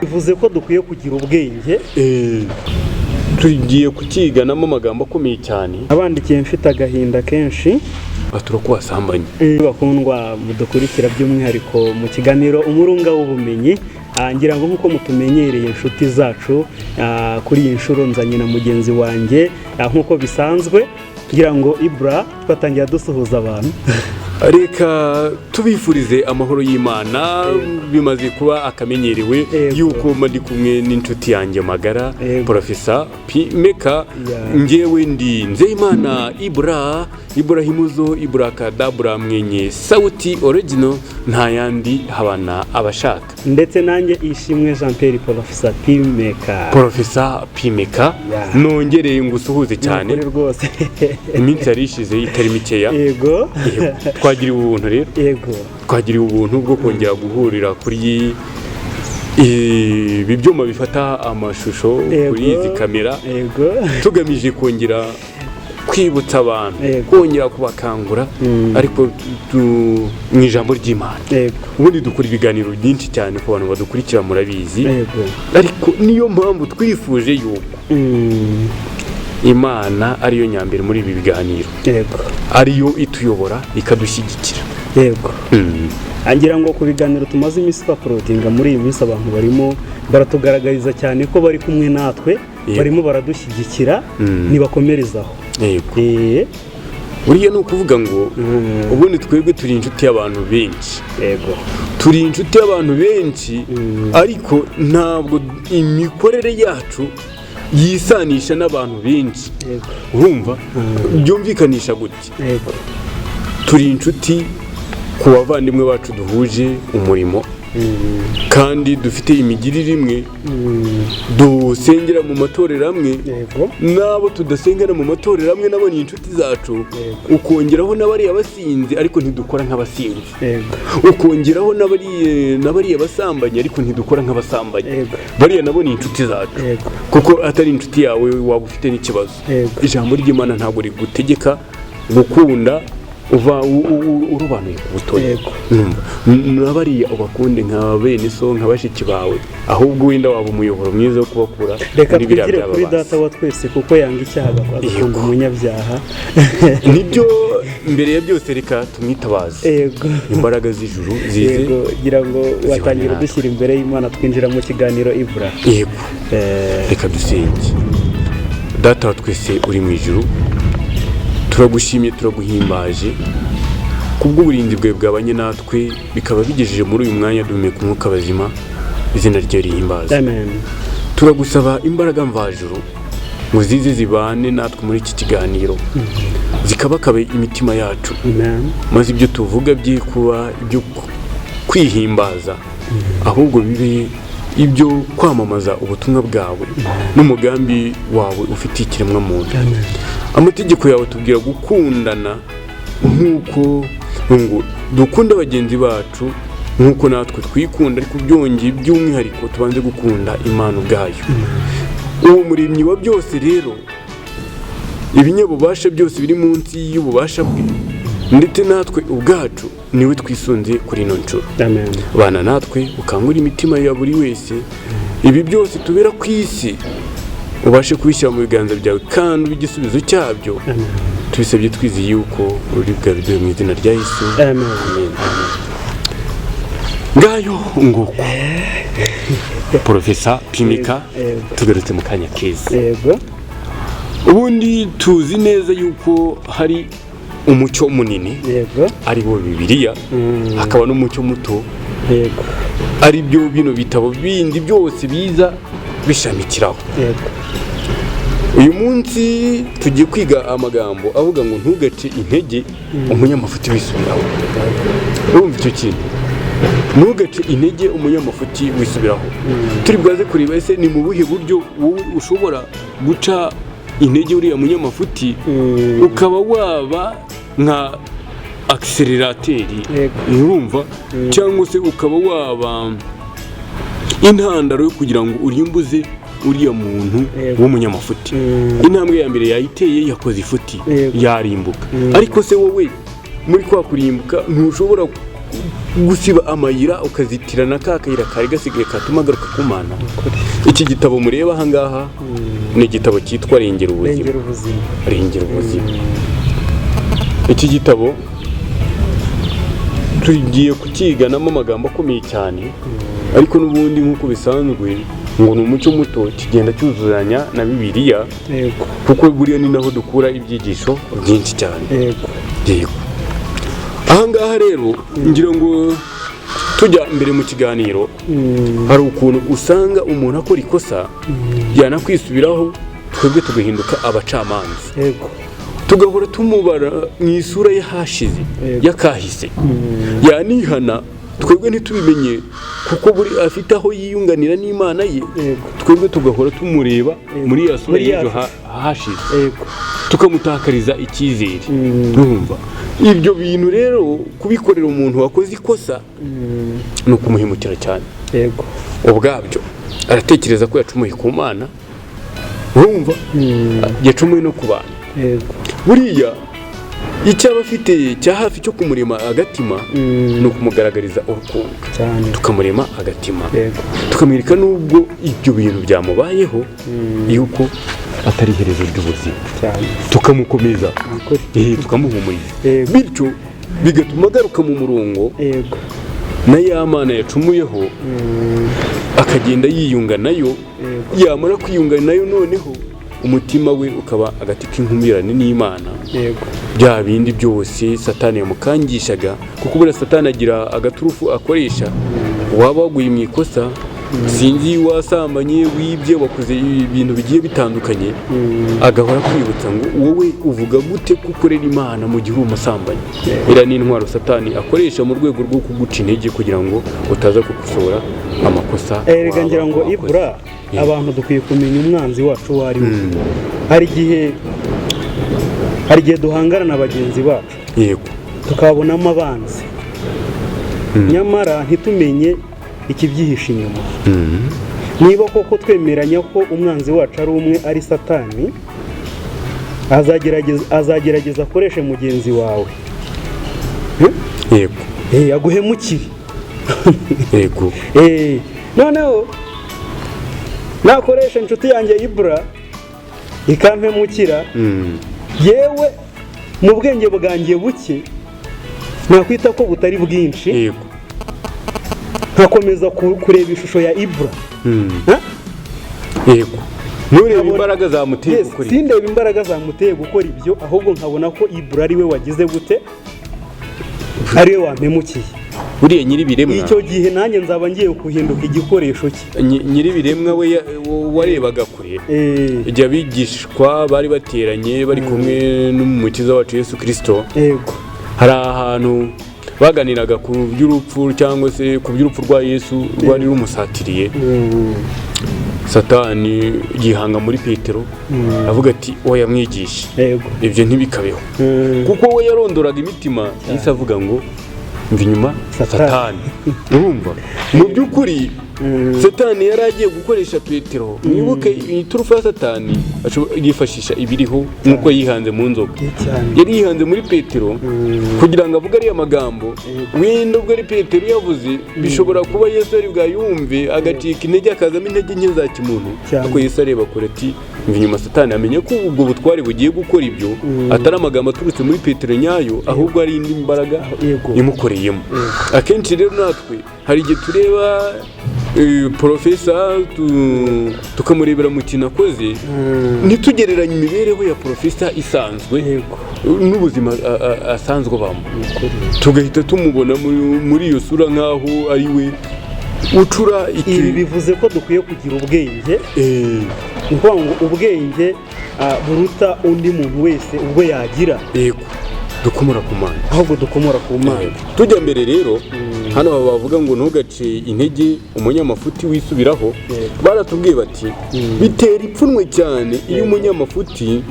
Bivuze ko dukwiye kugira ubwenge. Tugiye kukiganamo amagambo akomeye cyane. Abandikiye mfite agahinda kenshi. Batura ko wasambanye. Bakundwa mudukurikira, by'umwihariko mu kiganiro Umurunga w'Ubumenyi, ngira ngo nk'uko mutumenyereye, inshuti zacu, kuri iyi nshuro nzanye na mugenzi wanjye, nk'uko bisanzwe. Ngira ngo Ibura twatangira dusuhuza abantu. Reka tubifurize amahoro y'Imana. Bimaze kuba akamenyerewe yuko mba ndi kumwe n'inshuti yanjye magara, Professor Pimeka. Ngewe ndi Nzeyimana Ibura, Iburahimuzo Iburakadabura, mwenye sauti original, nta yandi habana abashaka. Ndetse nanjye Ishimwe Jean Pierre, Professor Pimeka. Professor Pimeka, nongereye ngusuhuze cyane. Ni ukuri rwose. Iminsi yari ishize itari mikeya. Yego. Twagiriwe ubuntu rero. Twagiriwe ubuntu bwo kongera guhurira kuri ibi byuma bifata amashusho, kuri izi kamera, tugamije kongera kwibutsa abantu, kongera kubakangura, ariko mu ijambo ry'Imana. Ubundi dukora ibiganiro byinshi cyane ku bantu badukurikira, murabizi, ariko niyo mpamvu twifuje yuko Imana ariyo nyambere muri ibi biganiro, ariyo ituyobora, ikadushyigikira. Ngira ngo ku biganiro tumaze iminsi twauploadinga muri iyi minsi, abantu barimo baratugaragariza cyane ko bari kumwe natwe, barimo baradushyigikira. Ntibakomerezaho. Buriya ni ukuvuga ngo ubundi twebwe turi inshuti y'abantu benshi. Turi inshuti y'abantu benshi, ariko ntabwo imikorere yacu yisanisha n'abantu benshi. Urumva byumvikanisha gute? Turi inshuti ku bavandimwe bacu duhuje umurimo kandi dufite imigirire imwe, dusengera mu matorero amwe, n'abo tudasengera mu matorero amwe nabo ni inshuti zacu. Ukongeraho n'abariya basinzi, ariko ntidukora nk'abasinzi. Ukongeraho n'abariya basambanyi, ariko ntidukora nk'abasambanyi. Bariya nabo ni inshuti zacu, kuko atari inshuti yawe waba ufite n'ikibazo. Ijambo ry'Imana ntabwo rigutegeka gukunda uva urobanuye ku butoni. N'abariya ubakunde nka bene so, nka bashiki bawe, ahubwo wenda waba umuyoboro mwiza wo kubakura Reka muri biriya twigire kuri byababase. Data wa twese, kuko yanga icyaha agakunda umunyabyaha. Nibyo, mbere ya byose reka tumwitabaze, imbaraga z'ijuru zize Yego, ngira ngo watangira natwe. dushyira imbere y'Imana, twinjira mu kiganiro, Ibura. Yego. Reka dusenge. Data wa twese uri mu ijuru, turagushimye, turaguhimbaje kubw'uburinzi bwawe bwabanye natwe, bikaba bigejeje muri uyu mwanya duhumeka umwuka bazima. Izina rye rihimbaza. Amen. Turagusaba imbaraga mvajuru ngo zize zibane natwe muri iki kiganiro, zikabakabe imitima yacu, Amen. maze ibyo tuvuga bye kuba ibyo kwihimbaza, ahubwo bibe ibyo kwamamaza ubutumwa bwawe n'umugambi wawe ufitiye ikiremwamuntu. Amen. Amategeko yawe tubwira gukundana, nk'uko ngo dukunde bagenzi bacu nk'uko natwe twikunda, ariko byongeye by'umwihariko tubanze gukunda Imana ubwayo, uwo muremyi wa byose. Rero ibinyabubasha byose biri munsi y'ububasha bwe, ndetse natwe ubwacu niwe twisunze kuri ino nshuro. Amen. Bana natwe, ukangure imitima ya buri wese. Ibi byose tubera ku isi ubashe kubishyira mu biganza byawe kandi ube igisubizo cyabyo. Amen. Tubisabye twizeye yuko uri bwabiduhe, mu izina rya Yesu. Amen. Amen. Ngayo nguko, Professor Pimika. Tugarutse mu kanya keza. Ubundi tuzi neza yuko hari umucyo munini, ari wo Bibiliya, hakaba n'umucyo muto, ari byo bino bitabo bindi byose biza bishamikiraho. Uyu munsi tugiye kwiga amagambo avuga ngo ntugace intege umunyamafuti wisubiraho. Urumva icyo kintu, ntugace intege umunyamafuti wisubiraho. Turi bwaze kureba ese ni mu buhe buryo wowe ushobora guca intege uriya munyamafuti, ukaba waba nka accélérateur, urumva, cyangwa se ukaba waba intandaro yo kugira ngo urimbuze uriya muntu w'umunyamafuti. Intambwe ya mbere yayiteye, yakoze ifuti, yarimbuka. Ariko se wowe muri kwa kurimbuka ntushobora gusiba amayira, ukazitira na ka kayira kari gasigaye katuma agaruka ku Mana. Iki gitabo mureba aha ngaha ni igitabo cyitwa Rengera Ubuzima. Rengera Ubuzima. Rengera Ubuzima. Iki gitabo tugiye kukiganamo amagambo akomeye cyane, ariko n'ubundi nk'uko bisanzwe ngo ni umuco muto, kigenda cyuzuzanya na Bibiliya, kuko buriya ni naho dukura ibyigisho byinshi cyane. Yego, aha ngaha rero ngira ngo tujya mbere mu kiganiro, hari ukuntu usanga umuntu akora ikosa, yanakwisubiraho, twebwe tugahinduka abacamanza, tugahora tumubara mu isura y'ahashize, y'akahise. Yanihana, twebwe ntitubimenye, kuko buri afite aho yiyunganira n'Imana ye. Twebwe tugahora tumureba muri ya sura Muri ya y'ejo hashize, tukamutakariza icyizere. Urumva ibyo bintu rero, kubikorera umuntu wakoze ikosa ni ukumuhemukira cyane. Ubwabyo aratekereza ko yacumuye ku Mana, urumva yacumuye no ku bantu. Buriya icyo aba afite cya hafi cyo kumurema agatima ni ukumugaragariza urukundo, tukamurema agatima, tukamwereka n'ubwo ibyo bintu byamubayeho yuko atari iherezo ry'ubuzima, tukamukomeza, Ukuri. Tukamuhumuriza, bityo bigatuma agaruka mu murongo na ya Mana yacumuyeho, akagenda yiyunga nayo. Yamara kwiyunga nayo, noneho umutima we ukaba agati k'inkumirane n'Imana. Bya bindi byose Satani yamukangishaga, kuko buriya Satani agira agaturufu akoresha. Waba waguye mu ikosa, sinzi, wasambanye, wibye, wakoze ibintu bigiye bitandukanye, agahora akwibutsa ngo wowe uvuga gute ko ukorera Imana mu gihe uri umusambanyi? Iriya ni intwaro Satani akoresha mu rwego rwo kuguca intege kugira ngo utaza gukosora amakosa Erega waba ngira ngo wakoze. Ibura, abantu dukwiye kumenya umwanzi wacu uwo ari we. Hari igihe duhangana na bagenzi bacu, tukabonamo abanzi, nyamara ntitumenye ikibyihishe inyuma. Niba koko twemeranya ko umwanzi wacu ari umwe, ari Satani, azagerageza akoreshe mugenzi wawe. Aguhemukire. Noneho nakoresha inshuti yanjye Ibura ikampemukira, yewe mu bwenge bwanjye buke, nakwita ko butari bwinshi, nkakomeza kureba ishusho ya Ibura. Ha? Yego, nturebe imbaraga zamuteye gukora ibyo. Sindeba imbaraga zamuteye gukora ibyo, ahubwo nkabona ko Ibura ari we wagize gute, ari we wampemukiye. Buriya nyir'ibiremwa, Icyo gihe nanjye nzaba ngiye guhinduka igikoresho cye. Nyir'ibiremwa we warebaga kure, igihe abigishwa bari bateranye bari kumwe n'Umukiza wacu Yesu Kirisito, hari ahantu baganiraga ku by'urupfu, cyangwa se ku by'urupfu rwa Yesu rwari rumusatiriye. Satani yihanga muri Petero, avuga ati: "Oya mwigishe, ibyo ntibikabeho." Kuko we yarondoraga imitima. Yesu avuga ngo: "Mva inyuma, Satani." Satani. Urumva mu by'ukuri Satani yari agiye gukoresha Petero. Mwibuke iturufu ya Satani, yifashisha ibiriho, nk'uko yihanze mu nzoga, yari yihanze muri Petero kugira ngo avuge ariya magambo. Wenda ubwo ari Petero yavuze, bishobora kuba Yesu yari bwayumve agacika intege, akazamo intege nke za kimuntu. Ariko Yesu areba kure ati: "Mva inyuma, Satani." Amenya ko ubwo butware bugiye gukora ibyo atari amagambo aturutse muri Petero nyayo, ahubwo ari indi mbaraga imukoreyemo. Akenshi rero natwe hari igihe tureba porofesa, tukamurebera mu kintu akoze, ntitugereranye imibereho ya porofesa isanzwe n'ubuzima asanzwe abamo, tugahita tumubona muri iyo sura nk'aho ari we ucura Ibi iki. bivuze ko dukwiye kugira ubwenge. Ni ukuvuga ngo ubwenge buruta undi muntu wese ubwo yagira, Yego, dukomora ku Mana. Ahubwo dukomora ku Mana. Tujya mbere rero, hano bavuga ngo ntugace intege umunyamafuti wisubiraho. Baratubwiye bati bitera ipfunwe cyane iyo umunyamafuti,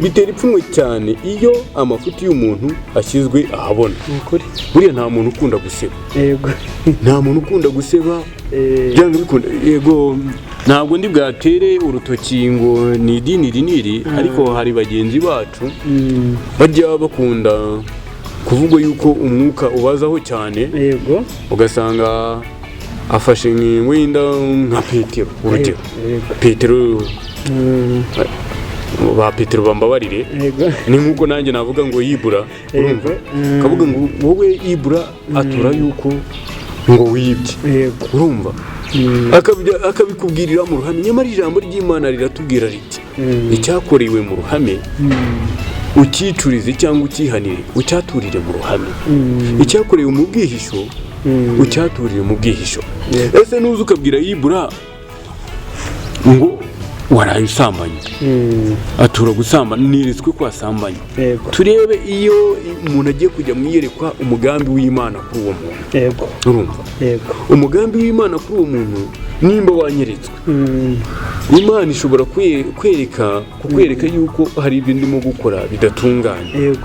bitera ipfunwe cyane iyo amafuti y'umuntu ashyizwe ahabona. Ni ukuri. Buriya nta muntu ukunda guseba. Nta muntu ukunda guseba. Byanga bikunda, yego, ntabwo ndi bwatere urutoki ngo ni idini iri n'iri, ariko hari bagenzi bacu bajya bakunda kuvugwa yuko umwuka ubazaho cyane, ugasanga afashe wenda nka Petero, urugero. Petero, ba Petero bambabarire, ni nk'uko nanjye navuga ngo Yibura, urumva, kavuga ngo wowe Ibura atura yuko ngo wibye, urumva, akabikubwirira mu ruhame. Nyamara ijambo ry'Imana riratubwira riti: "Icyakorewe mu ruhame ukicurize cyangwa ukihanire, ucyaturire mu ruhame. Icyakorewe mu bwihisho ucyaturire mu bwihisho." Ese nuza ukabwira Yibura ngo waraye usambanye, atura gusambana, niritswe ko wasambanye, turebe iyo umuntu agiye kujya mu iyerekwa, umugambi w'Imana kuri uwo muntu, urumva, umugambi w'Imana kuri uwo muntu, nimba wanyeretswe, Imana ishobora kukwereka yuko hari ibyo ndimo gukora bidatunganye,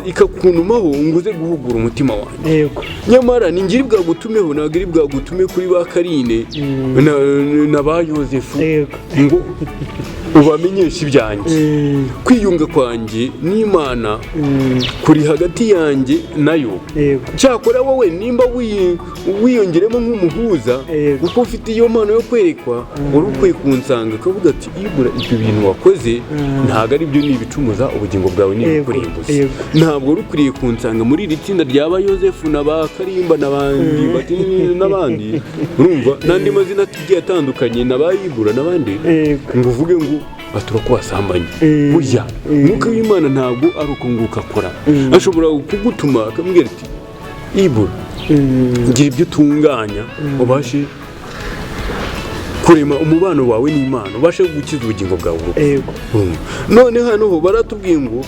ikakunumaho ngo uze guhugura umutima wanjye. Nyamara ni ngiri bwagutumeho, ntabwo iri bwagutume kuri ba Karine na ba Yosefu ngo ubamenyeshe ibyanjye. Kwiyunga kwanjye n'Imana kuri hagati yanjye nayo. Cyakora wowe nimba wiyongeremo nk'umuhuza, kuko ufite iyo mpano yo kwerekwa, wari ukwiye kunsanga ukavuga ati: "Ibura, ibyo bintu wakoze ntabwo ari byo, ni ibicumuza ubugingo bwawe, ni ibikurimbuza." Ntabwo wari ukwiriye kunsanga muri iri tsinda rya ba Yosefu na ba Karimba n'abandi n'abandi, urumva, n'andi mazina agiye atandukanye, na ba Ibura n'abandi, ngo uvuge ngo atura ko wasambanye. Burya Mwuka w'Imana ntabwo ari uko nguko akora. Ashobora kugutuma akamubwira ati: "Ibura, gira ibyo utunganya, ubashe kurema umubano wawe n'Imana, ubashe gukiza ubugingo bwawe urupfu." None hano ho baratubwiye ngo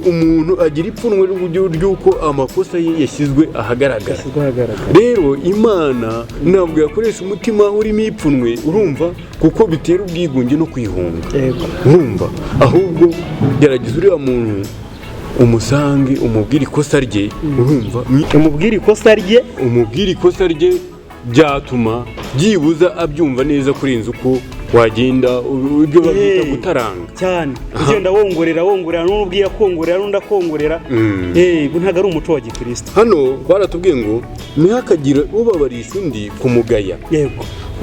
umuntu agira ipfunwe ry'uko amakosa ye yashyizwe ahagaragara. Yashyizwe ahagaragara. Rero Imana ntabwo yakoresha umutima urimo ipfunwe, urumva, kuko bitera ubwigunge no kwihunga. Urumva, ahubwo gerageza uriya muntu umusange, umubwire ikosa rye, urumva. Umubwire ikosa rye. Umubwire ikosa rye, byatuma byibuza abyumva neza kurenza uko wagenda ibyo babyita gutaranga. Cyane, ugenda wongorera wongorera, n'ubwiye akongorera n'undi akongorera. Ubu ntabwo ari umuco wa gikristo. Hano baratubwiye ngo ntihakagire ubabarisha undi kumugaya,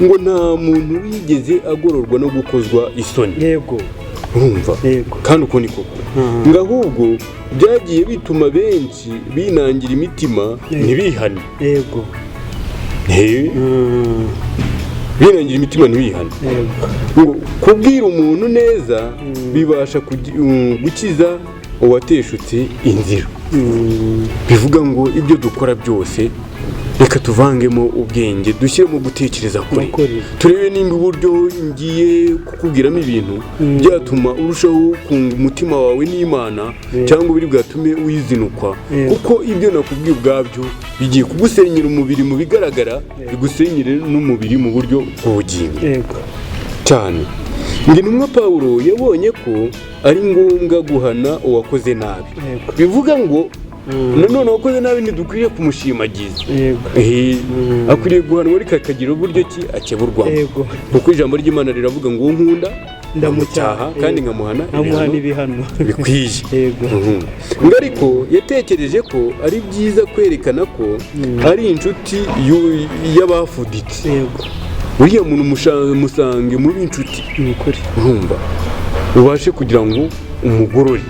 ngo nta muntu wigeze agororwa no gukozwa isoni. Urumva? Yego. Kandi uko ni koko, ngo ahubwo byagiye bituma benshi binangira imitima ntibihane. Binangira imitima ntibihane. Ngo kubwira umuntu neza bibasha gukiza uwateshutse inzira. Bivuga ngo ibyo dukora byose reka tuvangemo ubwenge, dushyiremo gutekereza kure, Kure. turebe nimba uburyo ngiye kukubwiramo ibintu byatuma urushaho kunga umutima wawe n'Imana, cyangwa biri bwatume wizinukwa, kuko ibyo nakubwiye ubwabyo bigiye kugusenyera umubiri mu bigaragara, bigusenyere n'umubiri mu buryo bw'ubugingo. Cyane. Ngo intumwa Pawulo yabonye ko ari ngombwa guhana uwakoze nabi. Bivuga ngo nanone uwakoze nabi ntidukwiriye kumushimagiza. Akwiriye guhanwa, ariko akagira uburyo ki akeburwamo, kuko ijambo ry'Imana riravuga ngo: "Uwo nkunda ndamucyaha kandi nkamuhana nkamuhana ibihano ibihano bikwiye." Ngo ariko yatekereje ko ari byiza kwerekana ko ari inshuti y'abafuditse. Uriya muntu musange muri inshuti, Ni ukuri. urumva, ubashe kugira ngo umugorore.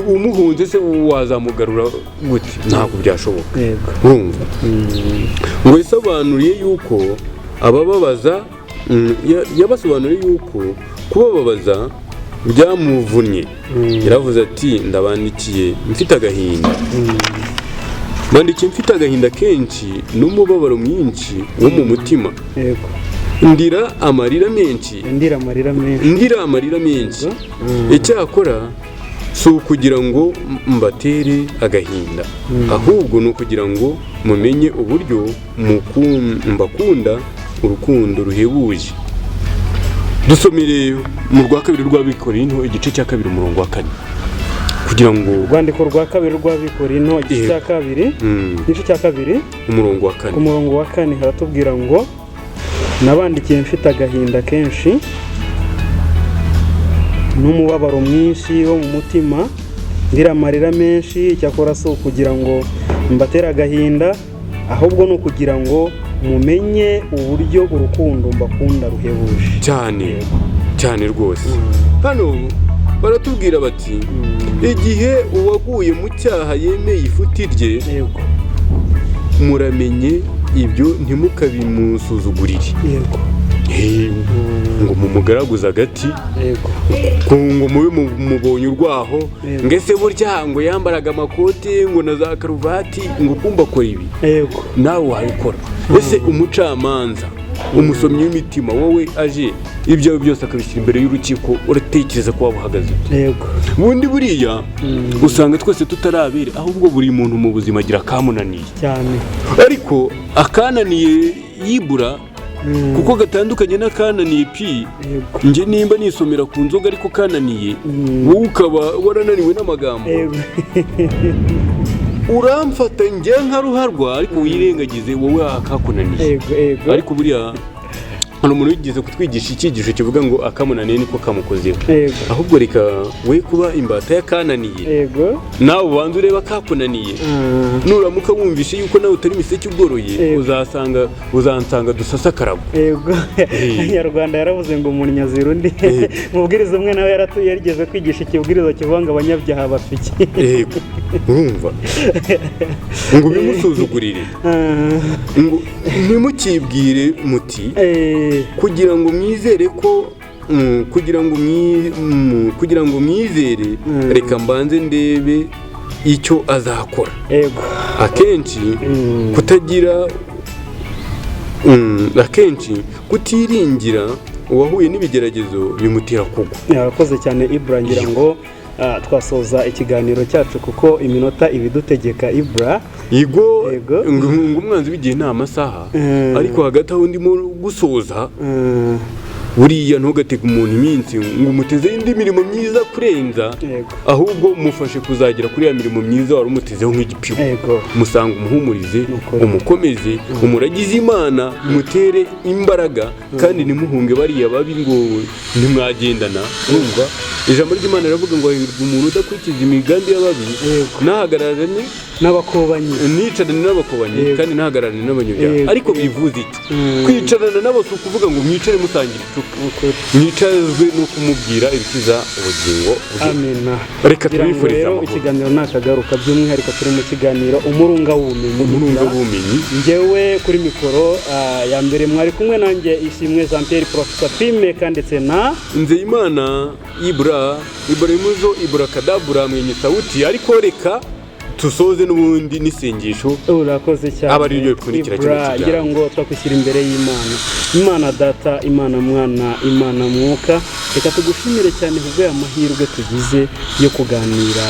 Umuhunze se wazamugarura gute? Ntabwo byashoboka. Urumva, ngo yasobanuriye yuko abababaza, yabasobanuriye yuko kubababaza byamuvunnye. Yaravuze ati: "Ndabandikiye mfite agahinda, bandikiye mfite agahinda kenshi n'umubabaro mwinshi wo mu mutima, ndira amarira menshi." Ndira amarira menshi. "Ndira amarira menshi. Icyakora si ukugira ngo mbatere agahinda, ahubwo ni ukugira ngo mumenye uburyo mbakunda urukundo ruhebuje." Dusomere mu rwa kabiri rw'Abikorinto, igice cya 2, umurongo wa 4, kugira ngo Urwandiko rwa kabiri rw'Abikorinto, igice cya 2, igice cya 2, umurongo wa ku 4. murongo wa 4 haratubwira ngo: "Nabandikiye mfite agahinda kenshi." N'umubabaro mwinshi wo mu mutima, ndira amarira menshi. Icyakora si ukugira ngo mbatere agahinda, ahubwo ni ukugira ngo mumenye uburyo urukundo mbakunda ruhebuje. Cyane cyane rwose. Hano baratubwira bati: "Igihe uwaguye mu cyaha yemeye ifuti rye, muramenye ibyo ntimukabimusuzugurire." Ngo mumugaraguze agati, ngo mube mubonye urwaho, ngo ese burya ngo yambaraga amakoti, ngo na za karuvati, ngo kumva akora ibi. Nawe wabikora. Ese umucamanza, umusomyi w'imitima, wowe aje ibyawe byose akabishyira imbere y'urukiko, uratekereza ko waba uhagaze ute? Bundi buriya usanga twese tutarabere, ahubwo buri muntu mu buzima agira akamunaniye. Ariko akananiye yibura kuko gatandukanye n'akananiye pi. Njye nimba nisomera ku nzoga ariko kananiye, wowe ukaba warananiwe n'amagambo, uramfata njye nka ruharwa, ariko wirengagize wowe akakunaniye. yego yego Ariko buriya hari umuntu wigeze kutwigisha icyigisho kivuga ngo akamunaniye niko kamukozeho. Ahubwo reka we kuba imbata y'akananiye, nawe ubanza urebe akakunaniye. Nuramuka wumvishe yuko nawe utari imiseke ugoroye, uzasanga, uzansanga dusasa akarago. Nyarwanda yaravuze ngo umuntu nyazira undi. Mubwiriza umwe nawe yarigeze kwigisha ikibwiriza kivuga ngo abanyabyaha bapfa iki? Yego, urumva ngo bimusuzugurire, ngo ntimukibwire muti kugira ngo mwizere ko kugira ngo mwizere, reka mbanze ndebe icyo azakora. Akenshi kutagira akenshi kutiringira uwahuye n'ibigeragezo bimutera kugwa. Yakoze cyane Ibra. Ngira ngo twasoza ikiganiro cyacu kuko iminota ibidutegeka, Ibra. Yego. Yego. Ngo umwanzi w'igihe ni amasaha. Ariko hagati aho ndimo gusoza, buriya ntugatege umuntu iminsi ngo umutezeho indi mirimo myiza kurenza, ahubwo mufashe kuzagera kuri ya mirimo myiza wari umutezeho nk'igipimo. Musanga umuhumurize, Nukuri. umukomeze, umuragize Imana, umutere imbaraga, kandi ntimuhunge bariya babi ngo ntimwagendana. Urumva ijambo ry'Imana riravuga ngo hahirwa umuntu udakurikiza imigambi y'ababi, ntahagararane n'abakobanyi, nicarane n'abakobanyi, kandi ntahagararane n'abanyabyaha. Ariko bivuze iki? Kwicarana nabo si ukuvuga ngo mwicare musangira icupa. Nukuri. Mwicazwe no kumubwira ibikiza ubugingo bwe. Amina. Reka Kugira ngo tubifurize rero amahoro. ikiganiro nakagaruka, by'umwihariko turi mu kiganiro Umurunga w'Ubumenyi. Umurunga w'Ubumenyi. Njyewe kuri mikoro ya mbere mwari kumwe nanjye Ishimwe Jean Pierre, Professor Pimeka, ndetse na Nzeyimana Ibura, Iburahimuzo, Ibura Kadabura mwenye sauti. Ariko reka tusoze n'ubundi n'isengesho. Urakoze cyane. Aba ari ryo ripfundikira kino Ibra, kiganiro. ngira ngo twakwishyira imbere y'Imana. Imana Data, Imana Mwana, Imana Mwuka, reka tugushimire cyane kubw'aya mahirwe tugize yo kuganira,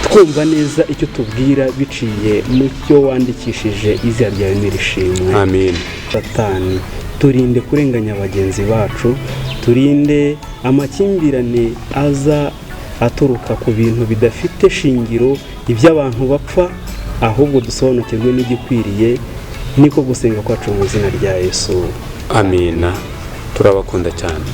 twumva neza icyo tubwira biciye mu cyo wandikishije. Izina ryawe nirishimwe. Amen. Satani, turinde kurenganya bagenzi bacu, turinde amakimbirane aza aturuka ku bintu bidafite shingiro, iby'abantu bapfa, ahubwo dusobanukirwe n'igikwiriye. Niko gusenga kwacu mu izina rya Yesu. Amina. Turabakunda cyane.